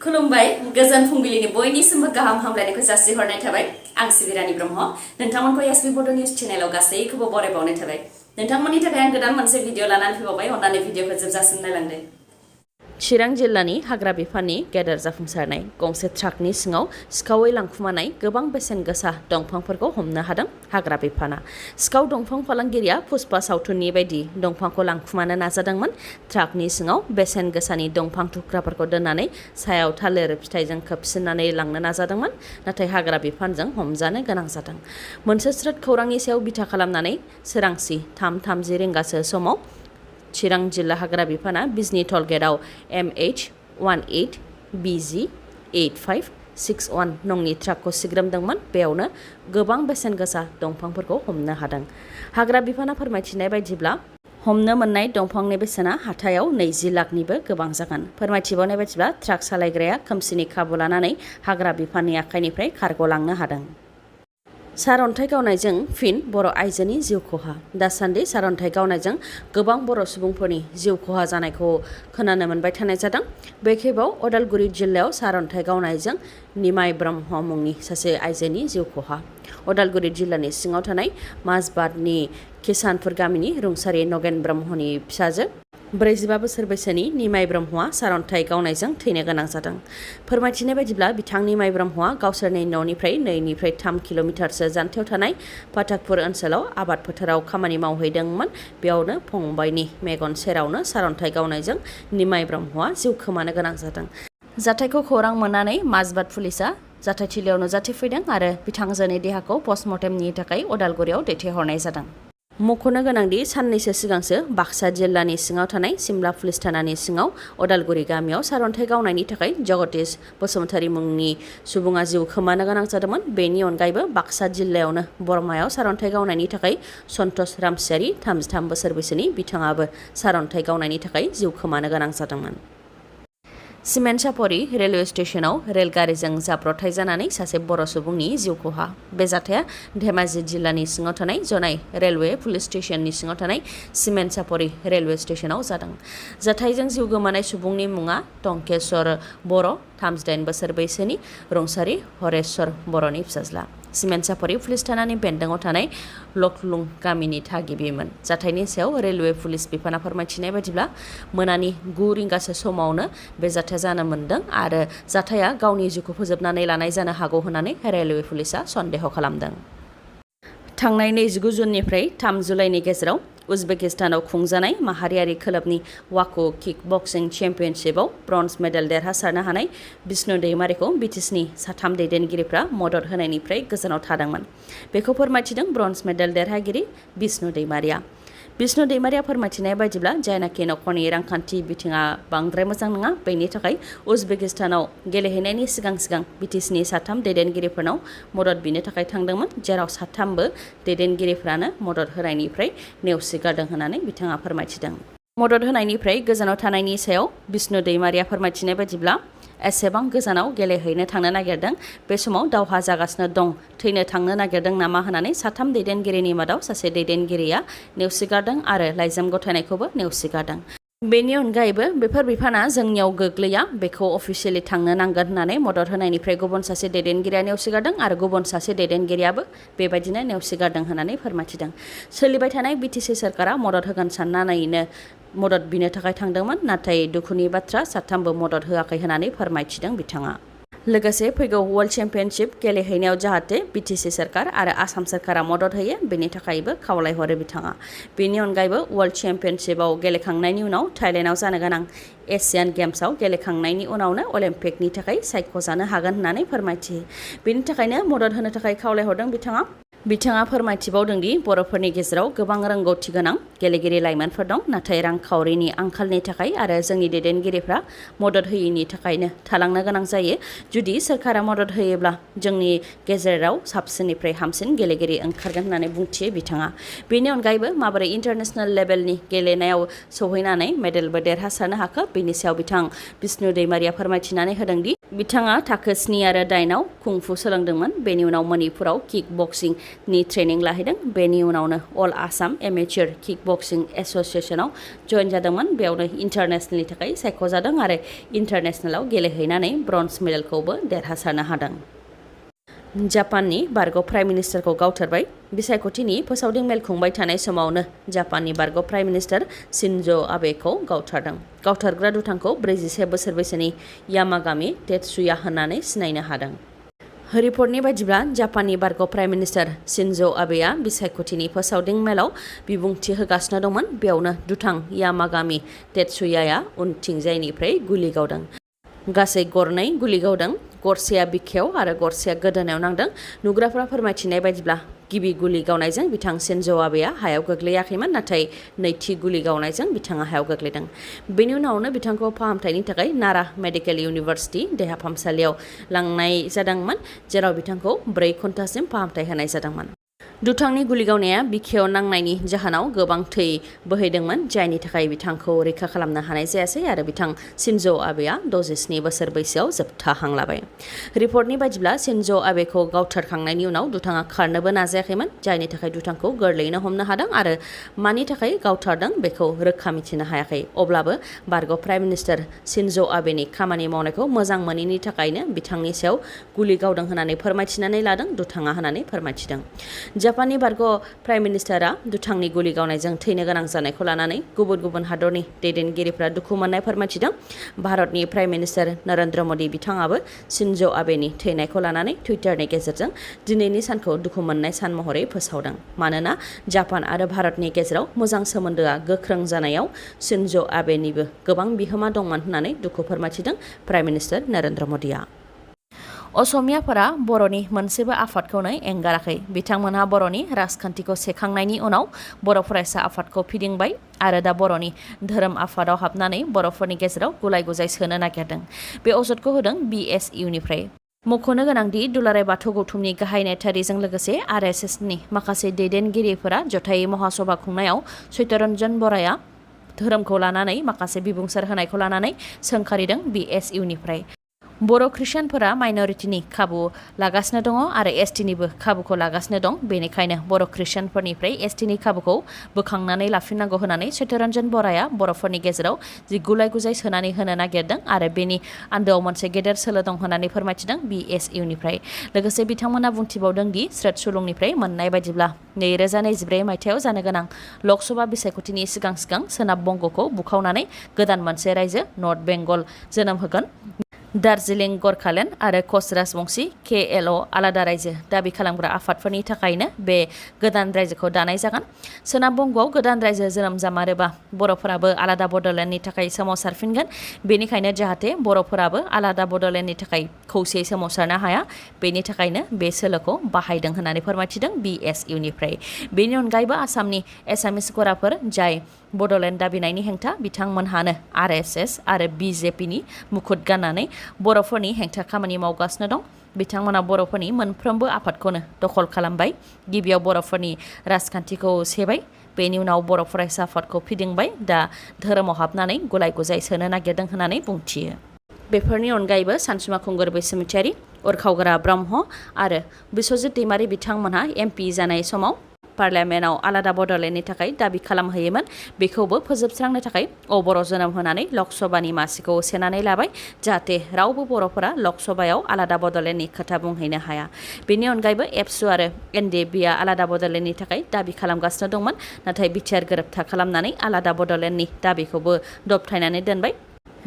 खुलुमबाय गोजोन फुंबिलिनि बयनिसिमबो गाहाम हामलायनायखौ जासिहरनाय थाबाय आं सिबिरानि ब्रह्म नोंथांमोनखौ एसबी बड' निउज चेनेलाव गासैखौबो बरायबावनाय थाबाय नोंथांमोननि थाखाय आं गोदान मोनसे भिडिअ लानानै फैबावबाय अन्नानै भिडिअखौ जोबजासिम नायलांदो चिरां जिल्लानि हाग्रा बिफाननि गेदेर जाफुंसारनाय गंसे ट्राकनि सिङाव सिखावै लांखुमानाय गोबां बेसेन गोसा दंफांफोरखौ हमनो हादों हाग्रा बिफाना सिखाव दंफां फालांगिरिया पुष्पा सावथुननि बायदि दंफांखौ लांखुमानो नाजादोंमोन ट्राकनि सिङाव बेसेन गोसानि दंफां थुख्राफोरखौ दोननानै सायाव थालिर फिथाइजों खोबसिननानै लांनो नाजादोंमोन नाथाय हाग्रा बिफानजों हमजानो गोनां जादों मोनसे स्रोद खौरांनि सायाव बिथा खालामनानै सोरांसि 3:30 रिंगासो समाव चिरां जिल्ला हाग्रा बिफाना बिजनी टल गेटआव MH18 BG 8561 नंनि ट्राकखौ सिग्रोमदोंमोन बेयावनो गोबां बेसेन गोसा दंफांफोरखौ हमनो हादों हाग्रा बिफाना फोरमायथिनाय बायदिब्ला हमनो मोननाय दंफांनि बेसेना हाथायाव 20 लाखनिबो गोबां जागोन फोरमायथिबावनाय बायदिब्ला ट्राक सालायग्राया खोमसिनि खाबु लानानै हाग्रा बिफाननि आखाइनिफ्राय खारग'लांनो हादों सारअन्थाइ गावनायजों फिन बर' आइजोनि जिउ खहा दासान्दि सारअन्थाइ गावनायजों गोबां बर' सुबुंफोरनि जिउ खहा जानायखौ खोनानो मोनबाय थानाय जादों बे खेबाव अदालगुरि जिल्लायाव सारअन्थाइ गावनायजों निमाय ब्रह्म मुंनि सासे आइजोनि जिउ खहा अदालगुरि जिल्लानि सिङाव थानाय माजबादनि किसानपुर गामिनि रुंसारि नगेन ब्रह्मनि फिसाजो 45 बोसोर बैसोनि निमाय ब्रह्मआ सारअन्थाइ गावनायजों थैनो गोनां जादों फोरमायथिनाय बायदिब्ला बिथां निमाय ब्रह्मआ गावसोरनि न'निफ्राय 2 3 किल'मिटारसो जानथायाव थानाय फाथाकपुर ओनसोलाव आबाद फोथाराव खामानि मावहैदोंमोन बेयावनो फंबायनि मेगन सेरावनो सारअन्थाइ गावनायजों निमाय ब्रह्मआ जिउ खोमानो गोनां जादों जाथायखौ खौरां मोननानै माजबाद पुलिसा जाथायथिलियाव नुजाथिफैदों आरो बिथांजोनि देहाखौ पस्टमर्टेमनि थाखाय अदालगुरियाव दैथायहरनाय जादों मख'नो गोनांदि साननैसो सिगांसो बाक्सा जिल्लानि सिङाव थानाय सिमला पुलिस थानानि सिङाव अदालगुरि गामियाव सारअन्थाइ गावनायनि थाखाय जगदीश बसुमतारी मुंनि सुबुङा जिउ खोमानो गोनां जादोंमोन बेनि अनगायैबो बाक्सा जिल्लायावनो बरमायाव सारअन्थाइ गावनायनि थाखाय सन्तोष रामसियारि 33 बोसोर बैसोनि बिथाङाबो सारअन्थाइ गावनायनि थाखाय जिउ खोमानो गोनां जादोंमोन सिमेन्ट सापरि रेलवे स्टेशनाव रेलगारिजों जाब्रबथाय जानानै सासे बर' सुबुंनि जिउ खहा बे जाथाया धेमाजि जिल्लानि सिङाव थानाय जनाय रेलवे पुलिस स्टेशननि सिङाव थानाय सिमेन्ट सापरि रेलवे स्टेशनाव जादों जाथायजों जिउ गोमानाय सुबुंनि मुङा टंकेश्वर बर' 38 बोसोर बैसोनि रुंसारि हरेश्वर बर'नि फिसाज्ला सिमेन्ट सापरि पुलिस थानानि बेन्दोङाव थानाय लखलुं गामिनि थागिबिमोन जाथायनि सायाव रेलवे पुलिस बिफाना फोरमायथिनाय बायदिब्ला मोनानि 9 रिंगासो समावनो बे जाथाया जानो मोन्दों आरो जाथाया गावनि जिउखौ फोजोबनानै लानाय जानो हागौ होननानै रेलवे पुलिसा सन्देह खालामदों थांनाय 29 जुननिफ्राय 3 जुलाइनि गेजेराव उजबेकिस्तानाव खुंजानाय माहारियारि खोलोबनि वाकु किक बक्सिं चेम्पियनशिपआव ब्रन्ज मेडेल देरहासारनो हानाय बिष्णु दैमारिखौ बिटिसिनि साथाम दैदेनगिरिफ्रा मदद होनायनिफ्राय गोजानाव थादोंमोन बेखौ फोरमायथिदों ब्रन्ज मेडेल देरहागिरि बिष्णु दैमारिया फोरमायथिनाय बायदिब्ला जायनाखि नखरनि रांखान्थि बिथिङा बांद्राय मोजां नङा बेनि थाखाय उजबेकिस्तानाव गेलेहैनायनि सिगां बिटिसिनि साथाम दैदेनगिरिफोरनाव मदद बिनो थाखाय थांदोंमोन जेराव साथामबो दैदेनगिरिफ्रानो मदद होनायनिफ्राय नेवसिगारदों होननानै बिथाङा फोरमायथिदों मदद होनायनिफ्राय गोजानाव थानायनि सायाव बिष्णु दैमारिया फोरमायथिनाय बायदिब्ला एसेबां गोजानाव गेलेहैनो थांनो नागिरदों बे समाव दावहा जागासिनो दं थैनो थांनो नागिरदों नामा होननानै साथाम दैदेनगिरिनि मादाव सासे दैदेनगिरिया नेवसिगारदों आरो लाइजाम गथायनायखौबो नेवसिगारदों बेनि अनगायैबो बेफोर बिफाना जोंनियाव गोग्लैया बेखौ अफिसियेलि थांनो नांगोन होननानै मदद होनायनिफ्राय गुबुन सासे दैदेनगिरिया नेवसिगारदों आरो गुबुन सासे दैदेनगिरियाबो बेबायदिनो नेवसिगारदों होननानै फोरमायथिदों सोलिबाय थानाय बिटिसि सरकारा मदद होगोन साननानैनो मदद बिनो थाखाय थांदोंमोन नाथाय दुखुनि बाथ्रा साथामबो मदद होआखै होननानै फोरमायथिदों बिथाङा लोगोसे फैगौ वर्ल्ड चेम्पियनशिप गेलेहैनायाव जाहाथे बिटिसि सरकार आरो आसाम सरकारा मदद होयो बेनि थाखायबो खावलायहरो बिथाङा बेनि अनगायैबो वर्ल्ड चेम्पियनशिपआव गेलेखांनायनि उनाव थाइलेन्डआव जानो गोनां एशियान गेम्सआव गेलेखांनायनि उनावनो अलिम्पिकनि थाखाय सायख'जानो हागोन होननानै फोरमायथियो बेनि थाखायनो मदद होनो थाखाय खावलायहरदों बिथाङा फोरमायथिबावदों दि बर'फोरनि गेजेराव गोबां रोंगौथि गोनां गेलेगिरि लाइमोनफोर दं नाथाय रांखावरिनि आंखालनि थाखाय आरो जोंनि दैदेनगिरिफ्रा मदद होयैनि थाखायनो थालांनो गोनां जायो जुदि सोरखारा मदद होयोब्ला जोंनि गेजेराव साबसिननिफ्राय हामसिन गेलेगिरि ओंखारगोन होननानै बुंथियो बिथाङा बेनि अनगायैबो माबोरै इन्टारनेशनेल लेभेलनि गेलेनायाव सौहैनानै मेडेलबो देरहासारनो हाखो बेनि सायाव बिथां बिष्णु दैमारिया फोरमायथिनानै होदों दि बिथाङा थाखो 7 आरो 8 आव कुंफु सोलोंदोंमोन। बेनि उनाव मणिपुराव किक बक्सिंनि ट्रेनिं लाहैदों। बेनि उनावनो अल आसाम एमेच्योर किक बक्सिं एसोसिएशनाव जइन जादोंमोन। बेयावनो इन्टारनेशनेलनि थाखाय सायख'जादों आरो इन्टारनेशनेलाव गेलेहैनानै ब्रन्ज मेडेलखौबो देरहासारनो हादों। जापाननि बारग' प्राइम मिनिस्टारखौ गावथारबाय। बिसायख'थिनि फोसावदिं मेल खुंबाय थानाय समावनो जापाननि बारग' प्राइम मिनिस्टार शिनज' आबेखौ गावथारदों। गावथारग्रा दुथांखौ 41 बोसोर बैसोनि यामागामि तेत्सुया होननानै सिनायनो हादों। रिपर्टनि बायदिब्ला जापाननि बारग' प्राइम मिनिस्टार शिनज' आबेआ बिसायख'थिनि फोसावदिं मेलाव बिबुंथि होगासिनो दंमोन। बेयावनो दुथां यामागामि तेत्सुयाया उनथिंजायनिफ्राय गुलि गावदों। गासै गरनै गुलि गावदों। गरसेया बिखायाव आरो गरसेया गोदोनायाव नांदों। नुग्राफोरा फोरमायथिनाय बायदिब्ला गिबि गुलि गावनायजों बिथां शिनज' आबेआ हायाव गोग्लैयाखैमोन, नाथाय नैथि गुलि गावनायजों बिथाङा हायाव गोग्लैदों। बेनि उनावनो बिथांखौ फाहामथायनि थाखाय नारा मेडिकेल इउनिभार्सिटि देहा फाहामसालियाव लांनाय जादोंमोन, जेराव बिथांखौ 4 घन्टासिम फाहामथाय होनाय जादोंमोन। दुथांनि गुलि गावनाया बिखायाव नांनायनि जाहोनाव गोबां थै बोहैदोंमोन, जायनि थाखाय बिथांखौ रैखा खालामनो हानाय जायासै आरो बिथां शिनज' आबेआ 67 बोसोर बैसोआव जोबथा हां लाबाय। रिपर्टनि बायदिब्ला शिनज' आबेखौ गावथारखांनायनि उनाव दुथाङा खारनोबो नाजायाखैमोन, जायनि थाखाय दुथांखौ गोरलैयैनो हमनो हादों आरो मानि थाखाय गावथारदों बेखौ रोखा मिथिनो हायाखै। अब्लाबो बारग' प्राइम मिनिस्टार शिनज' आबेनि खामानि मावनायखौ मोजां मोनैनि थाखायनो बिथांनि सायाव गुलि गावदों होननानै फोरमायथिनानै लादों दुथाङा होननानै फोरमायथिदों। जापाननि बारग' प्राइम मिनिस्टारा दुथांनि गुलि गावनायजों थैनो गोनां जानायखौ लानानै गुबुन गुबुन हादरनि दैदेनगिरिफ्रा दुखु मोननाय फोरमायथिदों। भारतनि प्राइम मिनिस्टार नरेन्द्र मदि बिथाङाबो शिनज' आबेनि थैनायखौ लानानै टुइटारनि गेजेरजों दिनैनि सानखौ दुखु मोननाय सान महरै फोसावदों। मानोना जापान आरो भारतनि गेजेराव मोजां सोमोन्दोआ गोख्रों जानायाव शिनज' आबेनिबो गोबां बिहोमा दंमोन होननानै दुखु फोरमायथिदों प्राइम मिनिस्टार नरेन्द्र मदिआ। असमियाफोरा बर'नि मोनसेबो आफादखौनो एंगाराखै। बिथांमोनहा बर'नि राजखान्थिखौ सेखांनायनि उनाव बर' फरायसा आफादखौ फिदिंबाय आरो दा बर'नि धोरोम आफादाव हाबनानै बर'फोरनि गेजेराव गुलाय गुजाय सोनो नागिरदों। बे अजदखौ होदों BSUनिफ्राय। मख'नो गोनांदि दुलाराय बाथौ गौथुमनि गाहाय नेथारिजों लोगोसे RSSनि माखासे दैदेनगिरिफोरा जथायै महासभा खुंनायाव चैतरन्जन बराया धोरोमखौ लानानै माखासे बिबुंसार होनायखौ लानानै सोंखारिदों BSUनिफ्राय। बर' ख्रिस्टियानफोरा माइन'रिटिनि खाबु लागासिनो दङ आरो STनिबो खाबुखौ लागासिनो दं। बेनिखायनो बर' ख्रिस्टियानफोरनिफ्राय STनि खाबुखौ बोखांनानै लाफिननांगौ होननानै चैतरन्जन बराया बर'फोरनि गेजेराव जि गुलाय गुजाय सोनानै होनो नागिरदों आरो बेनि आन्दोआव मोनसे गेदेर सोलो दं होननानै फोरमायथिदों BSUनिफ्राय। लोगोसे बिथांमोना बुंथिबावदों दि स्रोत सुलुंनिफ्राय मोननाय बायदिब्ला 2024 मायथाइयाव जानो गोनां लकसभा बिसायख'थिनि सिगां सिगां सोनाब बंग'खौ बुखावनानै गोदान मोनसे रायजो नर्थ बेंगल जोनोम होगोन। दार्जिलिं गरखालेन्ड आरो कच राजबंशी KLO आलादा रायजो दाबि खालामग्रा आफादफोरनि थाखायनो बे गोदान रायजोखौ दानाय जागोन। सोनाब बंग'आव गोदान रायजो जोनोम जामारोबा बर'फोराबो आलादा बड'लेण्डनि थाखाय सोमावसारफिनगोन। बेनिखायनो जाहाथे बर'फोराबो आलादा बड'लेण्डनि थाखाय खौसेयै सोमावसारनो हाया, बेनि थाखायनो बे सोलोखौ बाहायदों होननानै फोरमायथिदों BSUनिफ्राय। बेनि अनगायैबो आसामनि एसामिस गराफोर जाय बड'लेण्ड दाबिनायनि हेंथा, बिथांमोनहानो RSS आरो BJPनि मुखुत गाननानै बर'फोरनि हेंथा खामानि मावगासिनो दं। बिथांमोना बर'फोरनि मोनफ्रोमबो आफादखौनो दखल खालामबाय। गिबियाव बर'फोरनि राजखान्थिखौ सेबाय, बेनि उनाव बर' फरायसा आफादखौ फिदिंबाय, दा धोरोमाव हाबनानै गुलाय गुजाय सोनो नागिरदों होननानै बुंथियो। बेफोरनि अनगायैबो सानसुमा खुंगुर बैसोमुथियारि, उरखावग्रा ब्रह्म आरो बिस्वजित दैमारि बिथांमोनहा MP जानाय समाव पार्लियामेन्टआव आलादा बड'लेण्डनि थाखाय दाबि खालामहैयोमोन। बेखौबो फोजोबस्रांनो थाखाय अबर' जोनोम होनानै लकसभानि मासिखौ सेनानै लाबाय, जाहाथे रावबो बर'फोरा लकसभायाव आलादा बड'लेण्डनि खोथा बुंहैनो हाया। बेनि अनगायैबो एबसु आरो NDBआ आलादा बड'लेण्डनि थाखाय दाबि खालामगासिनो दंमोन, नाथाय बिटिआर गोरोबथा खालामनानै आलादा बड'लेण्डनि दाबिखौबो दबथायनानै दोनबाय।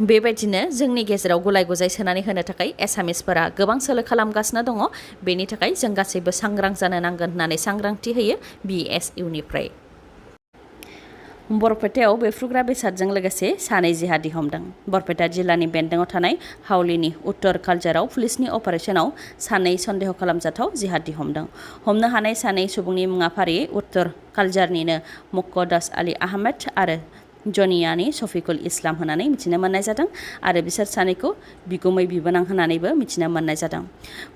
बेबायदिनो जोंनि गेजेराव गुलाय गुजाय सोनानै होनो थाखाय एसामिसफोरा गोबां सोलो खालामगासिनो दङ। बेनि थाखाय जों गासैबो सांग्रां जानो नांगोन होननानै सांग्रांथि होयो BSUनिफ्राय। बरपेटायाव बेफ्रुग्रा बेसादजों लोगोसे सानै जिहादि हमदों। बरपेटा जिल्लानि बेन्दोङाव थानाय हावलिनि उत्तर कालजाराव पुलिसनि अपारेशनाव सानै सन्देह खालामजाथाव जिहादि हमदों। हमनो हानाय सानै सुबुंनि मुङा फारियै उत्तर कालजारनिनो मक्कदास आली आहमेद आरो जनियानि शफिकुल इस्लाम होननानै मिथिनो मोननाय जादों आरो बिसोर सानैखौ बिगुमै बिबोनां होननानैबो मिथिनो मोननाय जादों।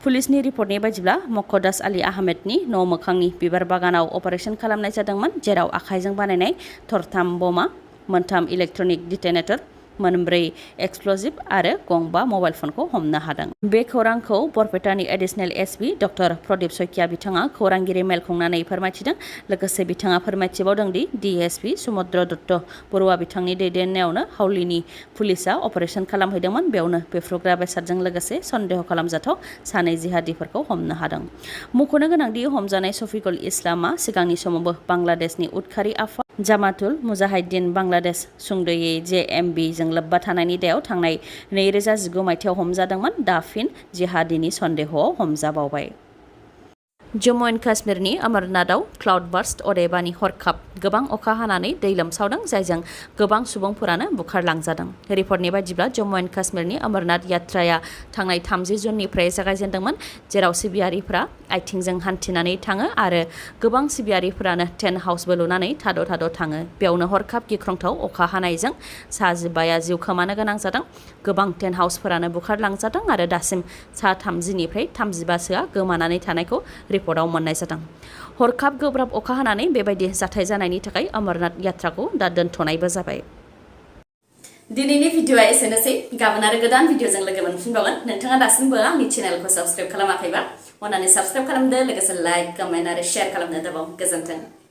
पुलिसनि रिपर्टनि बायदिब्ला मक्कदास आली आहमेदनि न' मोखांनि बिबार बागानाव अपारेशन खालामनाय जादोंमोन, जेराव आखाइजों बानायनाय थरथाम बमा, मोनथाम इलेक्ट्रनिक डिटेनेटर, मोनब्रै एक्सप्लजिभ आरो गंबा मबाइल फनखौ हमनो हादों। बे खौरांखौ बरपेटानि एडिशनेल एसपि डक्टर प्रदीप सयकिया बिथाङा खौरांगिरि मेल खुंनानै फोरमायथिदों। लोगोसे बिथाङा फोरमायथिबावदों दि डिएसपि समुद्र दत्त बर'आ बिथांनि दैदेननायावनो हावलिनि पुलिसआ अपारेशन खालामहैदोंमोन। बेयावनो बेफ्रुग्रा बेसादजों लोगोसे सन्देह खालामजाथाव सानै जिहादिफोरखौ हमनो हादों। मख'नो गोनांदि हमजानाय शफिकुल इस्लामआ सिगांनि समावबो बांलादेशनि उदखारि आफाद जामातुल मुजाहिद्दिन बांलादेश सुंद'यै JMB जों लोब्बा थानायनि दायाव थांनाय 2019 मायथाइयाव हमजादोंमोन। दा फिन जिहादिनि सन्देहआव हमजाबावबाय। जम्मु एन्ड काश्मीरनि अमरनाथआव क्लाउड बार्स्ट अदेबानि हरखाब गोबां अखा हानानै दै लोमसावदों, जायजों गोबां सुबुंफोरानो बुखारलांजादों। रिपर्टनि बायदिब्ला जम्मु एन्ड काश्मीरनि अमरनाथ यात्राया थांनाय 30 जुननिफ्राय जागायजेन्दोंमोन, जेराव सिबियारिफोरा आथिंजों हान्थिनानै थाङो आरो गोबां सिबियारिफोरानो टेन्ट हाउसबो लुनानै थाद' थाद' थाङो। बेयावनो हरखाब गिख्रंथाव अखा हानायजों सा 15 जिउ खोमानो गोनां जादों। गोबां टेन्ट हाउसफोरानो बुखारलांजादों आरो दासिम सा 30निफ्राय 35सोआ गोमानानै थानायखौ रिपर्टआव मोन्नाय जादों। हरखाब गोब्राब अखा हानानै बेबायदि जाथाय जानायनि थाखाय अमरनाथ यात्राखौ दा दोनथ'नायबो जाबाय। दिनैनि भिडिअआ एसेनोसै। गाबोन आरो गोदान भिडिअजों लोगो मोनफिनबावगोन। नोंथाङा दासिमबो आंनि चेनेलखौ साबस्क्राइब खालामाखैबा अन्नानै साबस्क्राइब खालामदो, लोगोसे लाइक, कमेन्ट आरो शेयार खालामनो दाबाव। गोजोन्थों।